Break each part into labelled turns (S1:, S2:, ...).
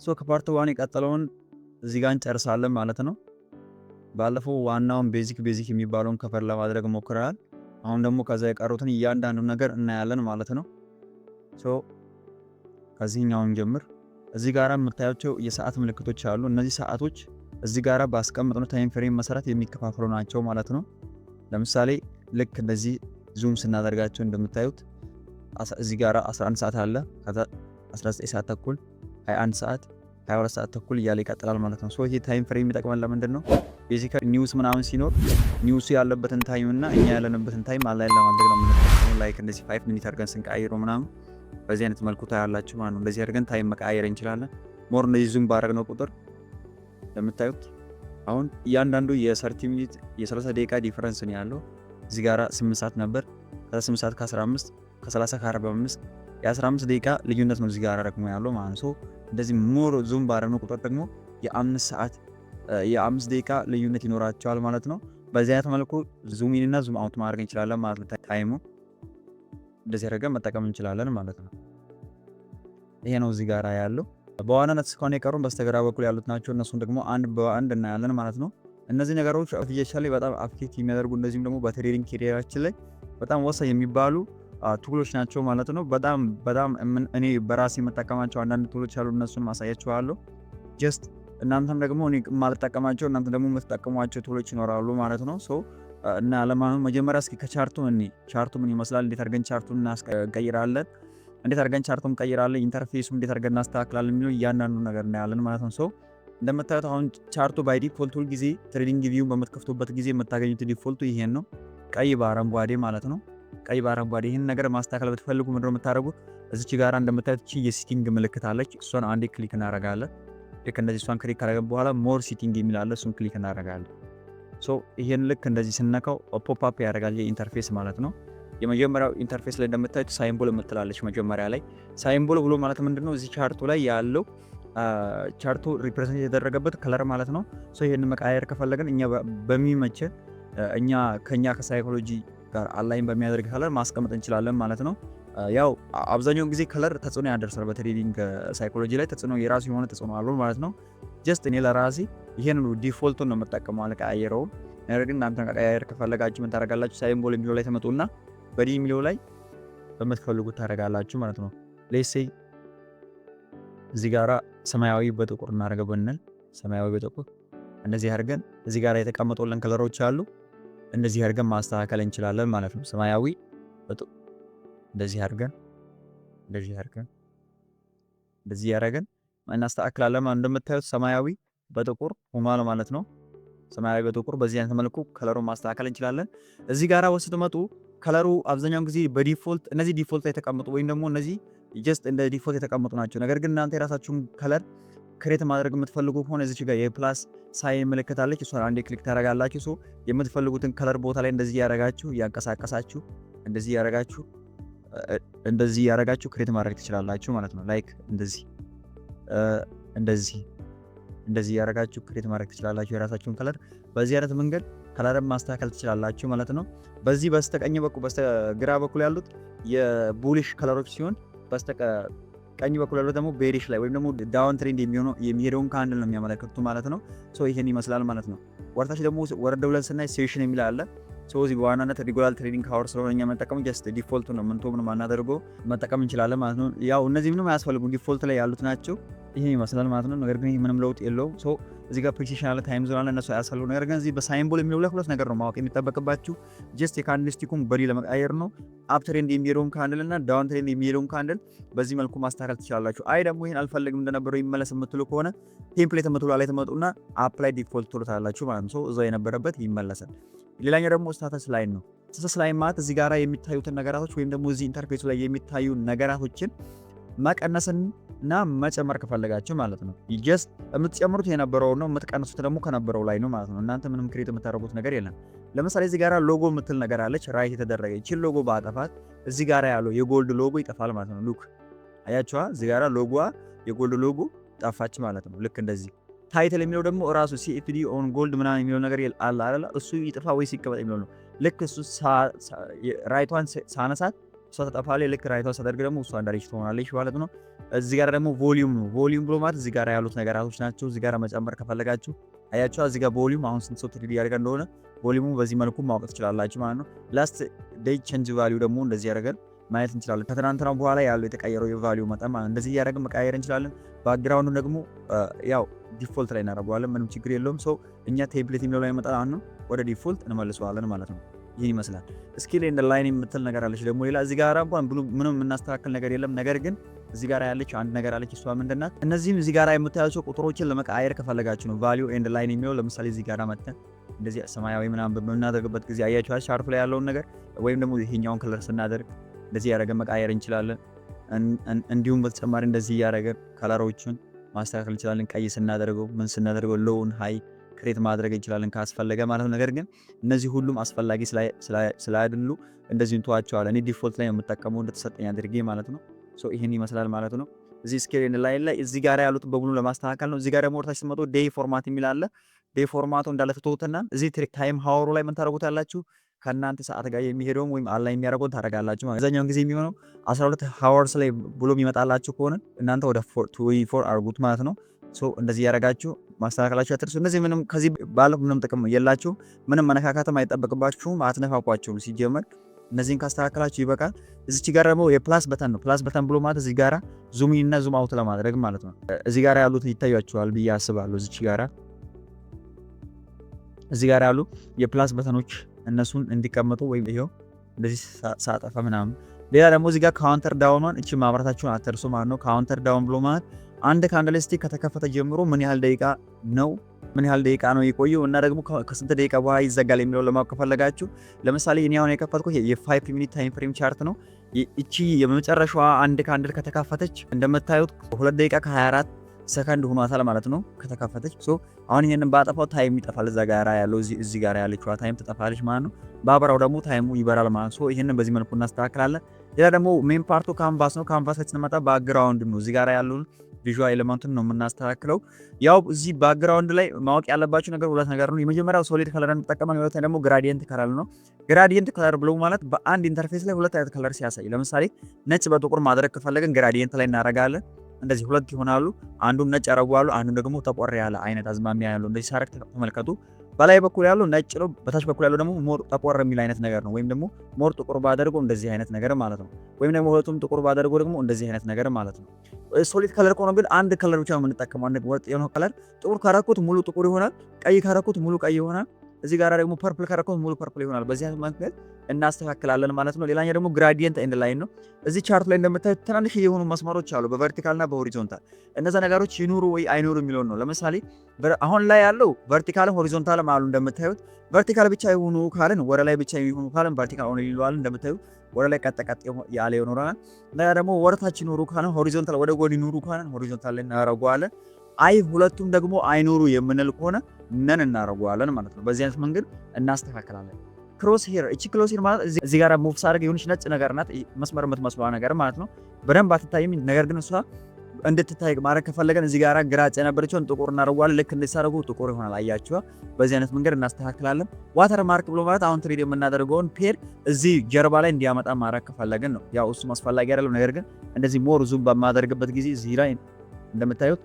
S1: So ከ part one የቀጠለውን እዚህ ጋር እንጨርሳለን ማለት ነው። ባለፈው ዋናውን basic የሚባለውን cover ለማድረግ ሞክረናል። አሁን ደግሞ ከዛ የቀሩትን እያንዳንዱ ነገር እናያለን ማለት ነው። So ከዚህኛው እንጀምር። እዚህ ጋራ የምታያቸው የሰዓት ምልክቶች አሉ። እነዚህ ሰዓቶች እዚህ ጋራ ባስቀመጥነው time frame መሰረት የሚከፋፈሉ ናቸው ማለት ነው። ለምሳሌ ልክ እንደዚህ zoom ስናደርጋቸው እንደምታዩት እዚህ ጋራ 11 ሰዓት አለ፣ ከዛ 19 ሰዓት ተኩል፣ 21 ሰዓት፣ 22 ሰዓት ተኩል እያለ ይቀጥላል ማለት ነው። So ይሄ time frame የሚጠቅመን ለምንድን ነው? Basically news ምናምን ሲኖር news ኡ ያለበትን time እና እኛ ያለንበትን time align ለማድረግ ነው የምንጠቀመው። Like እንደዚህ 5 minute አድርገን ስንቀይረው ምናምን በዚህ አይነት መልኩ ታያላችሁ ማለት ነው። እንደዚህ አድርገን time መቀያየር እንችላለን። More እንደዚህ zoom ባደረግነው ቁጥር እንደምታዩት አሁን እያንዳንዱ የ30 minute፣ የ30 ደቂቃ difference ነው ያለው። እዚህ ጋራ 8 ሰዓት ነበር፣ ከዛ 8 ሰዓት ከ15፣ ከ30፣ ከ45 የ15 ደቂቃ ልዩነት ነው እዚህ ጋር ደግሞ ያለው ማለት ነው። እንደዚህ more zoom ባደረግነው ቁጥር ደግሞ የ5 ሰዓት፣ የ5 ደቂቃ ልዩነት ይኖራቸዋል ማለት ነው። በዚህ አይነት መልኩ zoom in እና zoom out ማድረግ እንችላለን ማለት ነው። Time ኡ እንደዚህ አድርገን መጠቀም እንችላለን ማለት ነው። ይሄ ነው እዚህ ጋር ያለው። በዋናነት እስካሁን የቀሩን በስተግራ በኩል ያሉት ናቸው። እነሱን ደግሞ አንድ በአንድ እናያለን ማለት ነው። እነዚህ ነገሮች ፊየሻ ላይ በጣም affect የሚያደርጉ፣ እንደዚሁም ደግሞ በ trading career ኣችን ላይ በጣም ወሳኝ የሚባሉ tool ኦች ናቸው ማለት ነው። በጣም በጣም እኔ በራሴ የምጠቀማቸው አንዳንድ tool ኦች አሉ፣ እነሱን ማሳያችኋለሁ። Just እናንተም ደግሞ እኔ የማልጠቀማቸው እናንተ ደግሞ የምትጠቀሟቸው tool ኦች ይኖራሉ ማለት ነው። So እና ለማንኛውም መጀመሪያ እስኪ ከ chart ኡ እኔ chart ኡ ምን ይመስላል፣ እንዴት አድርገን chart ኡን እናስቀይራለን፣ እንዴት አድርገን chart ኡን እንቀይራለን፣ interface ኡ እንዴት አድርገን እናስተካክላለን የሚለው እያንዳንዱ ነገር እናያለን ማለት ነው። So እንደምታዩት አሁን chart ኡ by default ሁል ጊዜ TradingView በምትከፍቱበት ጊዜ የምታገኙት default ኡ ይሄን ነው፣ ቀይ በአረንጓዴ ማለት ነው። ቀይ በአረንጓዴ። ይህን ነገር ማስተካከል ብትፈልጉ ምንድነው የምታደርጉት? እዚች ጋር እንደምታዩት እቺ የ setting ምልክት አለች። እሷን አንዴ click እናደርጋለን። ልክ እንደዚህ እሷን click ካደረግን በኋላ more setting የሚል አለ። እሱን click እናደርጋለን። So ይሄን ልክ እንደዚህ ስነካው pop up ያደርጋል የ interface ማለት ነው። የመጀመሪያው interface ላይ እንደምታዩት symbol የምትላለች መጀመሪያ ላይ። Symbol ብሎ ማለት ምንድነው? እዚህ chart ኡ ላይ ያለው chart ኡ represent የተደረገበት color ማለት ነው። So ይሄን መቀየር ከፈለግን እኛ በሚመቸን፣ እኛ ከኛ ከ psychology ጋር align በሚያደርግ color ማስቀመጥ እንችላለን ማለት ነው። ያው አብዛኛውን ጊዜ color ተጽዕኖ ያደርሳል፣ በ trading psychology ላይ ተጽዕኖ የራሱ የሆነ ተጽዕኖ አለው ማለት ነው። Just እኔ ለራሴ ይሄን default ኡን ነው የምጠቀመው፣ አልቀያየረውም። ነገር ግን እናንተ መቀያየር ከፈለጋችሁ ምን ታደርጋላችሁ? Symbol የሚለው ላይ ትመጡና body የሚለው ላይ በምትፈልጉት ታደርጋላችሁ ማለት ነው። Let's say እዚህ ጋራ ሰማያዊ በጥቁር እናደርገው ብንል ሰማያዊ በጥቁር እንደዚህ አድርገን እዚህ ጋር የተቀመጡልን color ኦች አሉ። እንደዚህ አድርገን ማስተካከል እንችላለን ማለት ነው። ሰማያዊ በጥቁር እንደዚህ አድርገን እንደዚህ ያደረግን እናስተካክላለን። እንደምታዩት ሰማያዊ በጥቁር ሆኗል ማለት ነው። ሰማያዊ በጥቁር በዚህ አይነት መልኩ color ኡን ማስተካከል እንችላለን። እዚህ ጋራ ስትመጡ color ኡ አብዛኛውን ጊዜ በ default እነዚህ default ላይ የተቀመጡ ወይም ደግሞ እነዚህ just እንደ default የተቀመጡ ናቸው። ነገር ግን እናንተ የራሳችሁን color create ማድረግ የምትፈልጉ ከሆነ እዚች ጋር የ plus sign ምልክት አለች። እሷን አንዴ click ታደርጋላችሁ። So የምትፈልጉትን color ቦታ ላይ እንደዚህ ያደረጋችሁ እያንቀሳቀሳችሁ፣ እንደዚህ ያደረጋችሁ create ማድረግ ትችላላችሁ ማለት ነው። Like እንደዚህ እንደዚህ እንደዚህ ያደረጋችሁ create ማድረግ ትችላላችሁ የራሳችሁን color። በዚህ አይነት መንገድ color ን ማስተካከል ትችላላችሁ ማለት ነው። በዚህ በስተቀኝ በኩል በስተግራ በኩል ያሉት የ bullish color ኦች ሲሆን በስተቀኝ በኩል ያሉት ደግሞ bearish ላይ ወይም ደግሞ down trend የሚሄደውን candle ነው የሚያመለክቱ ማለት ነው። So ይሄን ይመስላል ማለት ነው። ወደታች ደግሞ ወረድ ብለን ስናይ session የሚል አለ። So እዚህ በዋናነት regular trading hour ስለሆነ እኛ መጠቀም just default ኡ ነው፣ ምንቶ ምንም አናደርገው መጠቀም እንችላለን ማለት ነው። ያው እነዚህ ምንም አያስፈልጉም፣ default ላይ ያሉት ናቸው። ይሄን ይመስላል ማለት ነው። ነገር ግን ይሄ ምንም ለውጥ የለውም። So እዚህ ጋር precision አለ፣ time zone አለ፣ እነሱ አያስፈልጉም። ነገር ግን እዚህ በ symbol የሚለው ላይ ሁለት ነገር ነው ማወቅ የሚጠበቅባችሁ። Just የ candlestick ኡን body ለመቀየር ነው። Up trend የሚሄደውን candle እና down trend የሚሄደውን candle በዚህ መልኩ ማስተካከል ትችላላችሁ። አይ ደግሞ ይሄን አልፈልግም፣ እንደነበረው ይመለስ የምትሉ ከሆነ template የምትሉ ላይ ትመጡና apply default ትሉታላችሁ ማለት ነው። እዛው የነበረበት ይመለሳል። ሌላኛው ደግሞ status line ነው። Status line ማለት እዚህ ጋራ የሚታዩትን ነገራቶች ወይም ደግሞ እዚህ interface ኡ ላይ የሚታዩ ነገራቶችን መቀነስን እና መጨመር ከፈለጋችሁ ማለት ነው። Just የምትጨምሩት የነበረው ነው፣ የምትቀንሱት ደግሞ ከነበረው ላይ ነው ማለት ነው። እናንተ ምንም create የምታደርጉት ነገር የለም። ለምሳሌ እዚህ ጋራ ሎጎ የምትል ነገር አለች፣ right የተደረገ። ይቺን ሎጎ ባጠፋት እዚህ ጋራ ያለው የ gold logo ይጠፋል ማለት ነው። Look፣ አያችኋ? እዚህ ጋራ logo ዋ የ gold logo ጠፋች ማለት ነው። ልክ እንደዚህ title የሚለው ደግሞ እራሱ CFD on gold ምናምን የሚለው ነገር አለ አይደለ? እሱ ይጥፋ ወይስ ይቀመጥ የሚለው ነው። ልክ እሱ right ቷን ሳነሳት እሷ ተጠፋለች። ልክ right ቷን ሳደርግ ደግሞ እሷ እንዳለች ትሆናለች ማለት ነው። እዚህ ጋር ደግሞ volume ነው። Volume ብሎ ማለት እዚህ ጋር ያሉት ነገራቶች ናቸው። እዚህ ጋር መጨመር ከፈለጋችሁ አያችሁ፣ እዚህ ጋር volume አሁን ስንት ሰው trade እያደረገ እንደሆነ volume ኡ በዚህ መልኩ ማወቅ ትችላላችሁ ማለት ነው። Last day change value ደግሞ እንደዚህ ያደረገን ማየት እንችላለን። ከትናንትናው በኋላ ያለው የተቀየረው የ value መጠን ማለት እንደዚህ እያደረግን መቀየር እንችላለን። Background ኡ ደግሞ ያው default ላይ እናደርገዋለን። ምንም ችግር የለውም። So እኛ template የሚለው ላይ መጣ ነው፣ ወደ default እንመልሰዋለን ማለት ነው። ይህን ይመስላል። Scale and line የምትል ነገር አለች ደግሞ ሌላ። እዚህ ጋር እንኳን ምንም የምናስተካክል ነገር የለም። ነገር ግን እዚህ ጋር ያለች አንድ ነገር አለች። እሷ ምንድናት? እነዚህም እዚህ ጋር የምታያቸው ቁጥሮችን ለመቀየር ከፈለጋችሁ ነው። Value and line የሚለው ለምሳሌ እዚህ ጋር መጥተን እንደዚህ ሰማያዊ ምናምን በምናደርግበት ጊዜ አያችኋል chart ኡ ላይ ያለውን ነገር፣ ወይም ደግሞ ይሄኛውን color ስናደርግ እንደዚህ እያደረገን መቀየር እንችላለን። እንዲሁም በተጨማሪ እንደዚህ እያደረገን color ኦችን ማስተካከል እንችላለን። ቀይ ስናደርገው፣ ምን ስናደርገው low ን high create ማድረግ እንችላለን ካስፈለገ ማለት ነው። ነገር ግን እነዚህ ሁሉም አስፈላጊ ስላይደሉ እንደዚህ እንተዋቸዋለን። እኔ default ላይ የምጠቀመው እንደተሰጠኝ አድርጌ ማለት ነው። So ይህን ይመስላል ማለት ነው። እዚህ scale line ላይ እዚህ ጋር ያሉት በሙሉ ለማስተካከል ነው። እዚህ ጋር ደግሞ ወደታች ስትመጡ day format የሚል አለ። Day format ኡ እንዳለ ትተውትና እዚህ time hour ኡ ላይ ምን ታደርጉታላችሁ? ከእናንተ ሰዓት ጋር የሚሄደውን ወይም align የሚያደርገውን ታደርጋላችሁ ማለት። አብዛኛውን ጊዜ የሚሆነው 12 hours ላይ ብሎ የሚመጣላችሁ ከሆነ እናንተ ወደ 24 አርጉት ማለት ነው። So እንደዚህ ያደረጋችሁ ማስተካከላችሁ አትርሱ። እነዚህ ምንም ከዚህ ባለፈ ምንም ጥቅም የላችሁ፣ ምንም መነካካትም አይጠበቅባችሁም፣ አትነካኳቸውም ሲጀመር። እነዚህን ካስተካከላችሁ ይበቃል። እዚች ጋር ደግሞ የ plus button ነው። Plus button ብሎ ማለት እዚህ ጋራ zoom in እና zoom out ለማድረግ ማለት ነው። እዚህ ጋር ያሉት ይታያችኋል ብዬ አስባለሁ። እዚች ጋራ እዚህ ጋር ያሉ የ plus button ኦች እነሱን እንዲቀመጡ ወይም ይኸው እንደዚህ ሳጠፋ ምናምን። ሌላ ደግሞ እዚህ ጋር counter down ኗን እቺ ማብራታችሁን አትርሱ ማለት ነው። Counter down ብሎ ማለት አንድ candlestick ከተከፈተ ጀምሮ ምን ያህል ደቂቃ ነው የቆየው እና ደግሞ ከስንት ደቂቃ በኋላ ይዘጋል የሚለው ለማወቅ ከፈለጋችሁ፣ ለምሳሌ እኔ አሁን የከፈትኩት የ5 minute time frame chart ነው። እቺ የመጨረሻዋ አንድ candle ከተከፈተች እንደምታዩት 2 ደቂቃ ከ24 ሰከንድ ሆኗታል ማለት ነው ከተከፈተች። So አሁን ይሄንን ባጠፋው time ይጠፋል። እዛ ጋራ ያለው እዚህ ጋራ ያለችዋ time ትጠፋለች ማለት ነው። ባበራው ደግሞ time ኡ ይበራል ማለት ነው። ይሄንን በዚህ መልኩ እናስተካክላለን። ሌላ ደግሞ main part ኡ canvas ነው። Canvas ላይ ስንመጣ background ነው። እዚህ ጋራ ያለውን visual element ኡን ነው የምናስተካክለው። ያው እዚህ background ላይ ማወቅ ያለባችሁ ነገር ሁለት ነገር ነው። የመጀመሪያው solid color እንጠቀማለን። ሁለተኛ ደግሞ gradient color ነው። Gradient color ብሎ ማለት በአንድ interface ላይ ሁለት አይነት color ሲያሳይ፣ ለምሳሌ ነጭ በጥቁር ማድረግ ከፈለግን gradient ላይ እናደርጋለን። እንደዚህ ሁለት ይሆናሉ። አንዱን ነጭ ያደርገዋሉ፣ አንዱን ደግሞ ጠቆር ያለ አይነት አዝማሚያ ያለው። እንደዚህ ሳረግ ተመልከቱ። በላይ በኩል ያለው ነጭ ነው፣ በታች በኩል ያለው ደግሞ more ጠቆር የሚል አይነት ነገር ነው። ወይም ደግሞ more ጥቁር ባደርገው እንደዚህ አይነት ነገር ማለት ነው። ወይም ደግሞ ሁለቱም ጥቁር ባደርገው ደግሞ እንደዚህ አይነት ነገር ማለት ነው። Solid color ከሆነ ግን አንድ color ብቻ ነው የምንጠቀመው፣ አንድ ወጥ የሆነ color። ጥቁር ካረኩት ሙሉ ጥቁር ይሆናል። ቀይ ካረኩት ሙሉ ቀይ ይሆናል። እዚህ ጋር ደግሞ purple ካረኩት ሙሉ purple ይሆናል። በዚህ አይነት መንገድ እናስተካክላለን ማለት ነው። ሌላኛው ደግሞ gradient and line ነው። እዚህ chart ላይ እንደምታዩት ትናንሽ የሆኑ መስመሮች አሉ በ vertical እና በ horizontal። እነዛ ነገሮች ይኑሩ ወይ አይኑሩ የሚለውን ነው። ለምሳሌ አሁን ላይ ያለው vertical ም horizontal ም አሉ እንደምታዩት። Vertical ብቻ ይሁኑ ካልን፣ ወደ ላይ ብቻ ይሁኑ ካልን vertical only ይለዋል። እንደምታዩት ወደ ላይ ቀጥ ቀጥ ያለ ይኖረናል። እንደገና ደግሞ ወደ ታች ይኑሩ ካልን horizontal፣ ወደ ጎን ይኑሩ ካልን horizontal ላይ እናደርገዋለን። አይ ሁለቱም ደግሞ አይኑሩ የምንል ከሆነ none እናደርገዋለን ማለት ነው። በዚህ አይነት መንገድ እናስተካክላለን። Cross hair፣ እቺ cross hair ማለት እዚህ ጋር move ሳደርግ የሆነች ነጭ ነገር ናት፣ መስመር የምትመስለዋ ነገር ማለት ነው። በደንብ አትታይም። ነገር ግን እሷ እንድትታይ ማድረግ ከፈለገን እዚህ ጋር ግራጫ የነበረችውን ጥቁር እናደርገዋለን። ልክ እንዲሳደርጉ ጥቁር ይሆናል። አያችኋ። በዚህ አይነት መንገድ እናስተካክላለን። Watermark ብሎ ማለት አሁን trade የምናደርገውን pair እዚህ ጀርባ ላይ እንዲያመጣ ማድረግ ከፈለግን ነው። ያው እሱም አስፈላጊ አይደለም። ነገር ግን እንደዚህ more zoom በማደርግበት ጊዜ እዚህ ላይ እንደምታዩት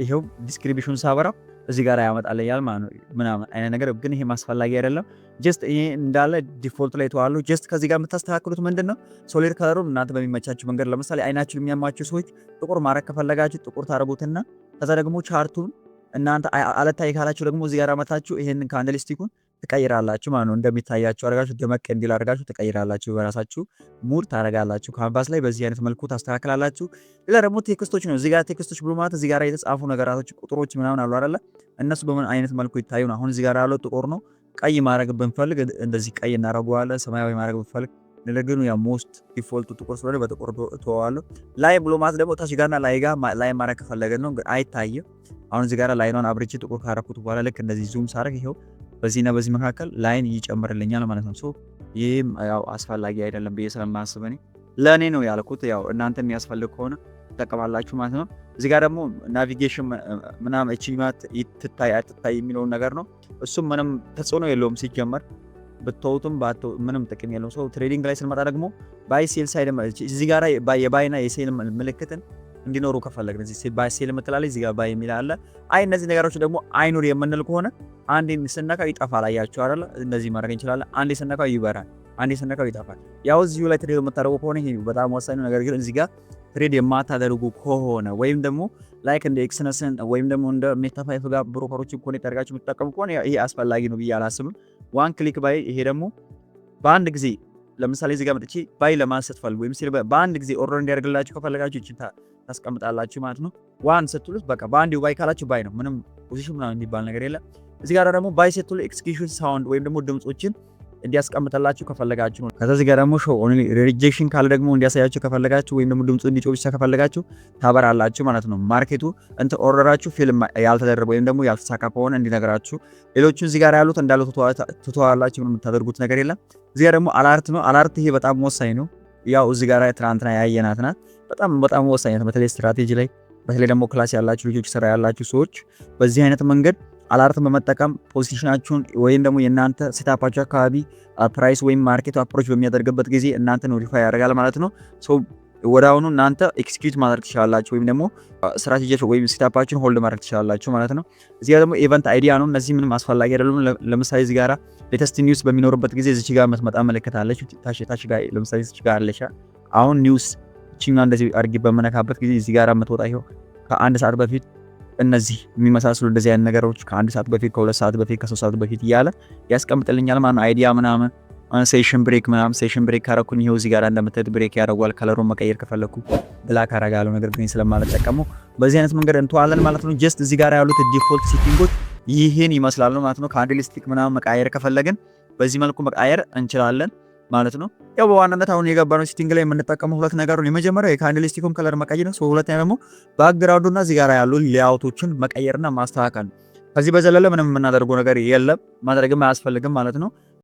S1: ይሄው description ሳበራው እዚህ ጋር ያመጣልኛል ማለት ነው ምናምን አይነት ነገር፣ ግን ይሄ አስፈላጊ አይደለም። Just ይሄ እንዳለ default ላይ ተዋሉ። Just ከዚህ ጋር የምታስተካክሉት ምንድን ነው? Solid color ኡን እናንተ በሚመቻችሁ መንገድ፣ ለምሳሌ አይናችሁን የሚያማችሁ ሰዎች ጥቁር ማድረግ ከፈለጋችሁ ጥቁር ታደርጉትና ከዛ ደግሞ chart ኡን እናንተ አልታይ ካላችሁ ደግሞ እዚህ ጋር መታችሁ ይሄንን candlestick ኡን ትቀይራላችሁ ማለት ነው። እንደሚታያችሁ አድርጋችሁ፣ ደመቅ እንዲል አድርጋችሁ ትቀይራላችሁ። በራሳችሁ mood ታደርጋላችሁ። Canvas ላይ በዚህ አይነት መልኩ ታስተካክላላችሁ። ሌላ ደግሞ text ኦች ነው። እዚህ ጋር text ኦች ብሎ ማለት እዚህ ጋር የተጻፉ ነገራቶች፣ ቁጥሮች ምናምን አሉ አይደለ? እነሱ በምን አይነት መልኩ ይታዩ ነው። አሁን እዚህ ጋር ያለው ጥቁር ነው። ቀይ ማድረግ ብንፈልግ እንደዚህ ቀይ እናደርገዋለን። ሰማያዊ ማድረግ ብንፈልግ፣ ነገር ግን ያው most default ኡ ጥቁር ስለሆነ በጥቁር እተወዋለሁ። Line ብሎ ማለት ደግሞ ታች ጋርና ላይ ጋር line ማድረግ ከፈለገን ነው፣ አይታይም። አሁን እዚህ ጋር line ኗን አብርቼ ጥቁር ካረኩት በኋላ ልክ እንደዚህ zoom ሳደርግ ይኸው በዚህና በዚህ መካከል line ይጨምርልኛል ማለት ነው። So ይህም ያው አስፈላጊ አይደለም ብዬ ስለማስብ እኔ ለእኔ ነው ያልኩት። ያው እናንተ የሚያስፈልግ ከሆነ ትጠቀማላችሁ ማለት ነው። እዚህ ጋር ደግሞ navigation ምናምን እቺ ትታይ አትታይ የሚለውን ነገር ነው። እሱም ምንም ተጽዕኖ የለውም ሲጀመር። ብትተውትም ምንም ጥቅም የለውም። So trading ላይ ስንመጣ ደግሞ buy sell side እዚህ ጋር የ buy ና የ sell ምልክትን እንዲኖሩ ከፈለግን እዚህ buy sell የምትላለች፣ እዚህ ጋር buy የሚል አለ። አይ እነዚህ ነገሮች ደግሞ አይኑር የምንል ከሆነ አንዴ ስነካው ይጠፋል። አያችሁ አይደለ? እንደዚህ ማድረግ እንችላለን። አንዴ ስነካው ይበራል፣ አንዴ ስነካው ይጠፋል። ያው እዚሁ ላይ trade የምታደርጉ ከሆነ ይሄ በጣም ወሳኝ ነው። ነገር ግን እዚህ ጋር trade የማታደርጉ ከሆነ ወይም ደግሞ like እንደ Exness ን ወይም ደግሞ እንደ Meta 5 ጋር broker ኦችን connect አድርጋችሁ የምትጠቀሙ ከሆነ ይሄ አስፈላጊ ነው ብዬ አላስብም። One click buy፣ ይሄ ደግሞ በአንድ ጊዜ ለምሳሌ እዚህ ጋር መጥቼ buy ለማለት ስትፈልጉ ወይም sell በአንድ ጊዜ order እንዲያደርግላችሁ ከፈለጋችሁ ይችን ታስቀምጣላችሁ ማለት ነው። One ስትሉት በቃ በአንድ buy ካላችሁ buy ነው። ምንም position ምናምን የሚባል ነገር የለም። እዚህ ጋር ደግሞ buy ስትሉ execution sound ወይም ደግሞ ድምጾችን እንዲያስቀምጥላችሁ ከፈለጋችሁ ነው። ከዛ እዚህ ጋር ደግሞ show only rejection ካለ ደግሞ እንዲያሳያችሁ ከፈለጋችሁ ወይም ደግሞ ድምፁ እንዲጮህ ብቻ ከፈለጋችሁ ታበራላችሁ ማለት ነው። Market ኡ እንትን order ኣችሁ fill ያልተደረገ ወይም ደግሞ ያልተሳካ ከሆነ እንዲነግራችሁ። ሌሎቹ እዚህ ጋር ያሉት እንዳለ ትተዋላችሁ፣ ምንም የምታደርጉት ነገር የለም። እዚህ ጋር ደግሞ alert ነው። Alert ይሄ በጣም ወሳኝ ነው። ያው እዚህ ጋር ትናንትና ያየናት ናት። በጣም በጣም ወሳኝ ነው። በተለይ ስትራቴጂ ላይ፣ በተለይ ደግሞ class ያላችሁ ልጆች፣ ስራ ያላችሁ ሰዎች በዚህ አይነት መንገድ alert ን በመጠቀም position ኣችሁን ወይም ደግሞ የእናንተ setup ኣችሁ አካባቢ price ወይም market ኡ approach በሚያደርግበት ጊዜ እናንተ notify ያደርጋል ማለት ነው። ወዲያውኑ እናንተ execute ማድረግ ትችላላችሁ ወይም ደግሞ ስትራቴጂ ወይም setup ኣችሁን hold ማድረግ ትችላላችሁ ማለት ነው። እዚህ ጋር ደግሞ event idea ነው። እነዚህ ምንም አስፈላጊ አይደሉም። ለምሳሌ እዚህ ጋራ latest news በሚኖርበት ጊዜ እዚች ጋር የምትመጣ ምልክት አለች። ታች ታች ጋር ለምሳሌ እዚች ጋር አለች። አሁን news እቺኛ እንደዚህ አድርጌ በመነካበት ጊዜ እዚህ ጋር የምትወጣ ይኸው ከአንድ ሰዓት በፊት እነዚህ የሚመሳሰሉ እንደዚህ አይነት ነገሮች ከአንድ ሰዓት በፊት፣ ከ2 ሰዓት በፊት፣ ከ3 ሰዓት በፊት እያለ ያስቀምጥልኛል ማለት ነው። Idea ምናምን session break ምናምን፣ session break ካረኩኝ ይኸው እዚህ ጋር እንደምታዩት break ያደርጓል። Color ኡን መቀየር ከፈለኩ black አረጋለሁ። ነገር ግን ስለማልጠቀመው በዚህ አይነት መንገድ እንተዋለን ማለት ነው። Just እዚህ ጋር ያሉት default setting ኦች ይህን ይመስላሉ ማለት ነው። Candlestick ምናምን መቀየር ከፈለግን በዚህ መልኩ መቀየር እንችላለን ማለት ነው። ያው በዋናነት አሁን የገባነው setting ላይ የምንጠቀመው ሁለት ነገር ነው። የመጀመሪያው የ candlestick ኡን color መቀየር ነው። ሁለተኛ ደግሞ background ኡ እና እዚህ ጋር ያሉ layout ኦችን መቀየርና ማስተካከል ነው። ከዚህ በዘለለ ምንም የምናደርገው ነገር የለም፣ ማድረግም አያስፈልግም ማለት ነው።